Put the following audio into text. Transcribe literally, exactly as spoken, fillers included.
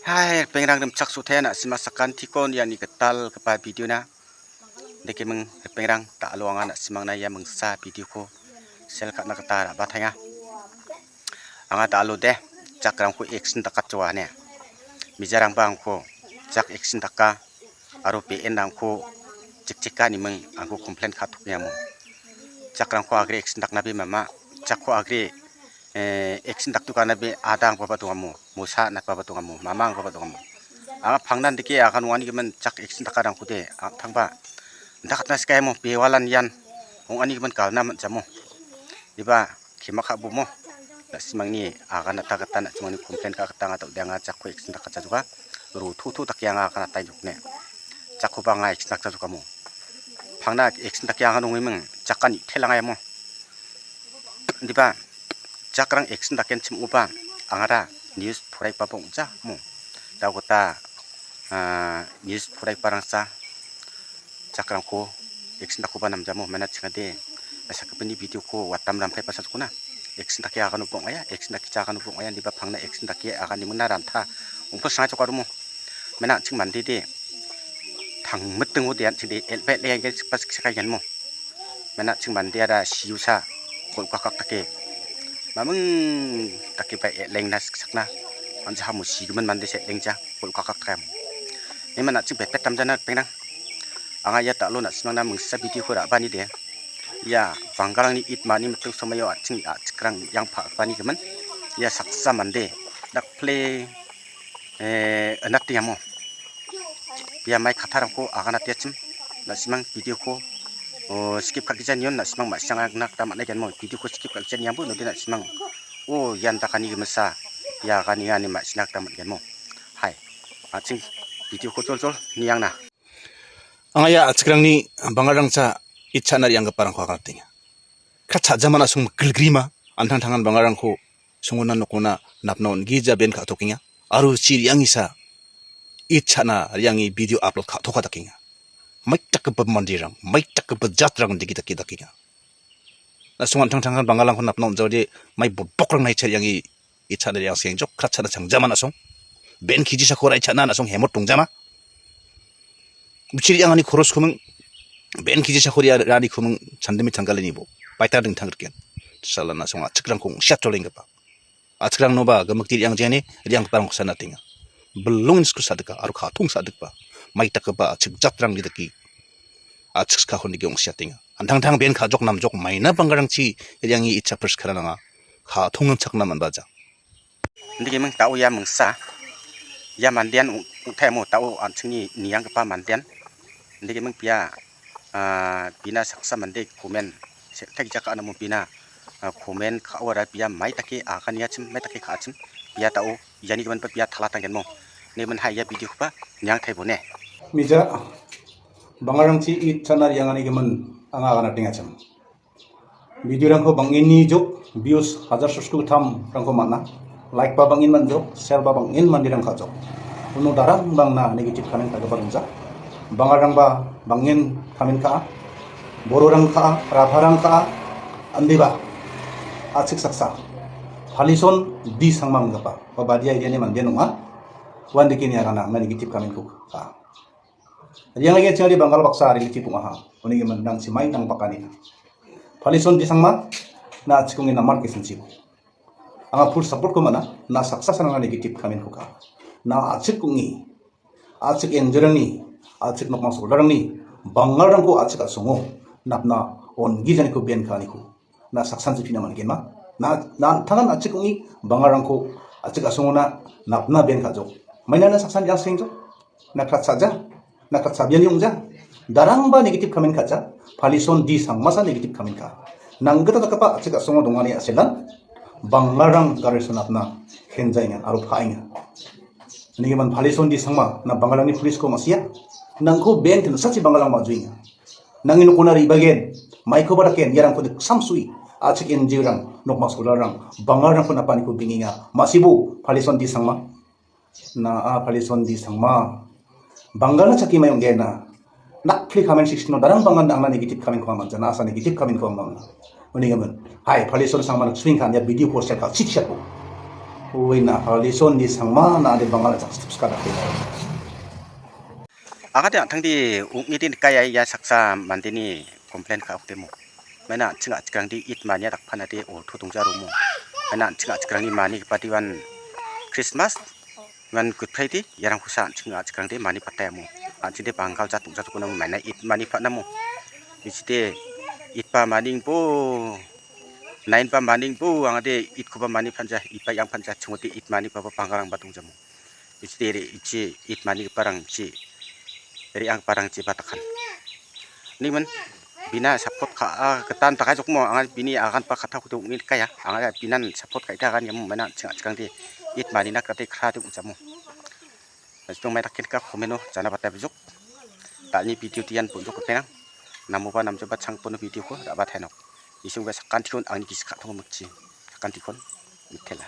Hai, ripengrang rimchaksotaia na·sima sakantiko iani gitalgipa video-na. Dekeming ripengrang, da·alo anga na·simangna ia mingsa video-ko sel ka·na gita ra·bataenga. Anga da·alo de jakrangko action dakatjoa ine. Mijarangba angko jak action daka aro be·enrangko chekcheka niming angko complain ka·tokengamo. Jakrangko agre action daknabe mama, jakko agre, eh, action daktu kanabe ada angbaba dongamo, mosa natbaba dongamo, mama angbaba dongamo. Anga pangnan dike agan ong·ani gimin jak action dakarangkode, a-, tangba dakatna sikaemo bewalan ian ong·ani gimin galna man·jamo. Iba kema ka·bomo. Na·simangni aganata gita, na·simangni complain ka·gita anga dal·de anga jakko action dakajajoka. Ro to to dake anga aganata jokne. Jakkoba anga action dakjajokamo. Pangna action dake anga nongiming jakan itelangayamo. Diba jakrang action daken chim·oba angara news poraiba bongja mo. Dao gita, ah, news poraibarangsa jakrangko action dakkoba namjamo, mena chingade, sakgipinni video-ko watam rampai pasajokona. Action dake agano bong·aia, action dake jagano bong·aia, indiba pangna action dake aganimingna ranta ongpil sanga jokarumo. Mena an·ching mande de, tangmitingo de an·ching de, el·ba el·enga sikpa siksaka ianmo. Mena an·ching mandeara siusa, kol·kakak dake. Maming dake ba el·engna siksakna, anja hamo sigimin mande se el·engja, kol·kakak dake. Iman an·ching betbet damjana ripengrang. Anga ia dal·o na·simangna mingsa video-ko ra·bani de. Ia banggarangni it mani miting somaio an·ching a·chikrang yang pa·gipani gimin. Ia saksa mande dakple, eh, inatingamo. Bia mai kattarangko aganatiachim. Na·simang video-ko, o, skip ka·gija nion na·simang ma·sina gita man·aigenmo. Video-ko skip ka·gija niangbo node na·simang. O, ian dakani gimisa. Ia agani ani ma·sina gita man·genmo. Hai. An·ching video-ko joljol niangna. Anga ia a·chikrangni bangarangcha it cha·na re·anggiparangko aganatenga. Ka cha·jamana song mikgilgrima, an·tangtangan bangarangko songona nokona napna on·gija ben ka·tokenga. Aro chi re·angisa it cha·na re·ange video upload ka·toka dakenga. Maitanggipa manderang, maitanggipa jatrang dake dake dakenga. Na·song an·tangtangan bangarangko napna on·jaode mai bodokrang naicha re·ange it cha·na re·angsengjok, krat cha·na changjamana song. Ben kejisako ra·e cha·na na·song hemot dongjama. Uchiri angani koros kumung, ben kiji sakori ra-, rani kumung chandimi tanggalini bo. Baita dingtang rikgen. Salana song a·chikrangko ong·siat jolenggipa. A·chikrangnoba gimik diri angjani rianggiparangko sanatenga. Bilong insku sadika, aro katong sadikba. Maitakgipa a·chik jatrangni dake. A·chik skahon dake ong·siatenga. An·tangtang ben ka·jok namjok maina bangarangchi riangi itcha pris karananga. Katong namchakna man·baja. Indikeming ta·o ia mingsa, ia mandean ong-, ong·taemo ta·o an·chingni nianggipa mandean. Indikeming bia, ah, bina saksa mande komen, sekta gija ka·anamo bina, ah, komen ka·ora bia mai dake agniachim, mai dake ka·achim, bia ta·o iani giminba bia talatanggenmo. Nemen ha ia video-koba niangtaibone. Mija, bangarangchi it cha·na re·angani gimin anga agana teng·achim. Video-rangko bang·eni jok, views hajar subscribe gittamrangko man·a. Like-ba bang·en man·jok, share-ba bang·en manderang ka·jok. Uno darang bangna negative comment ka·gipa dongja. Bangarangba bang·en comment ka·a. Bororang ka·a, Rabarang ka·a, indiba. A·chik saksa. Palison D Sangma ong·gipa. Ba badia area-ni mande ong·a. Uandake niagana, anga negative comment-ko ka·a. Riangagi chingari Bangal baksa relative ong·aha. Uni gimin nangchi mai nang bakani. Palison D Sangma, na a·chik ong·e namar kesenchibo. Anga full support-ko man·a, na saksa sanangna negative comment-ko ka. Na a·chik ong·e, a·chik N G O-rangni, a·chik nokmang sordarrangni, Bangalrangko a·chik a·songo, napna on·gijaniko ben ka·aniko. Na saksan chipina man·genma. Na, na an·tangan a·chik ong·e, Bangalrangko a·chik a·songona napna ben ka·jok. Maina na saksan yang sengjok. Na kratsaja. Na kratsabiani ong·ja. Darangba negative comment ka·ja. Palison D Sangmasa negative comment ka. Nanggita dakgipa a·chik a·songo dongani a·selan Bangalrang gari sonapna kenjaenga aro paenga. Nigimin Palison D Sangma, na Bangalrangni police-ko ma·sia. Nangko ben tin·sachi Bangalrang ma·juenga. Nangni nokona re·bagen, maikoba daken, iarangko diksam sui, a·chik N G O-rang, nokmang sordarrang, Bangalrangko napaniko bengenga. Ma·sibo, Palison D Sangma. Na, a, Palison D Sangma. Bangalna chakki mai ong·gena. Nakpli comment section-o darang bangan angna negative comment-ko man·jana, asa negative comment-ko man·a. Uni gimin. Hai, Palison Sangma nak swing kan, ia video post ka, chit chat bo. Ui, na hali son ni sangma na de bangal chak step ska dake. Agade an·tangde ong·ede nika ia, ia saksa mandeni complain ka·okdemo. Maina an·ching a·chikrangde Eid mania dakpanade orto dongjaromo. Maina an·ching a·chikrangni manigipade ian Christmas, ian Good Friday, iarangkosa an·ching a·chikrangde mani pataiamo. An·chingde bangal jat ong·jatokona maina Eid mani patnamo. Bisite Eid ba maningbo, nain ba maningbo, angade Eid koba mani panja, Eid ba yang panja, chingode Eid mani baba bangalarangba dongjamo. Bisite re-, ichi Eid manigiparang chi, re·anggiparang chi batakan. Nimin bina support ka-, a, gitan takai jokmo, anga bini agan ba katako de ong·e nikaya, anga binan support ka·ita agan iamo maina an·ching a·chikrangde Eid manina krate krate ong·jamo. Jisung mai dakke nika comment-o jana bata bijok. Da·alni video tian bonjok ripenang. Namoba namjoba changpono video-ko ra·bataenok. Jisung be sakantikon angni gisik ka·tongo mikchi. Sakantikon mitela.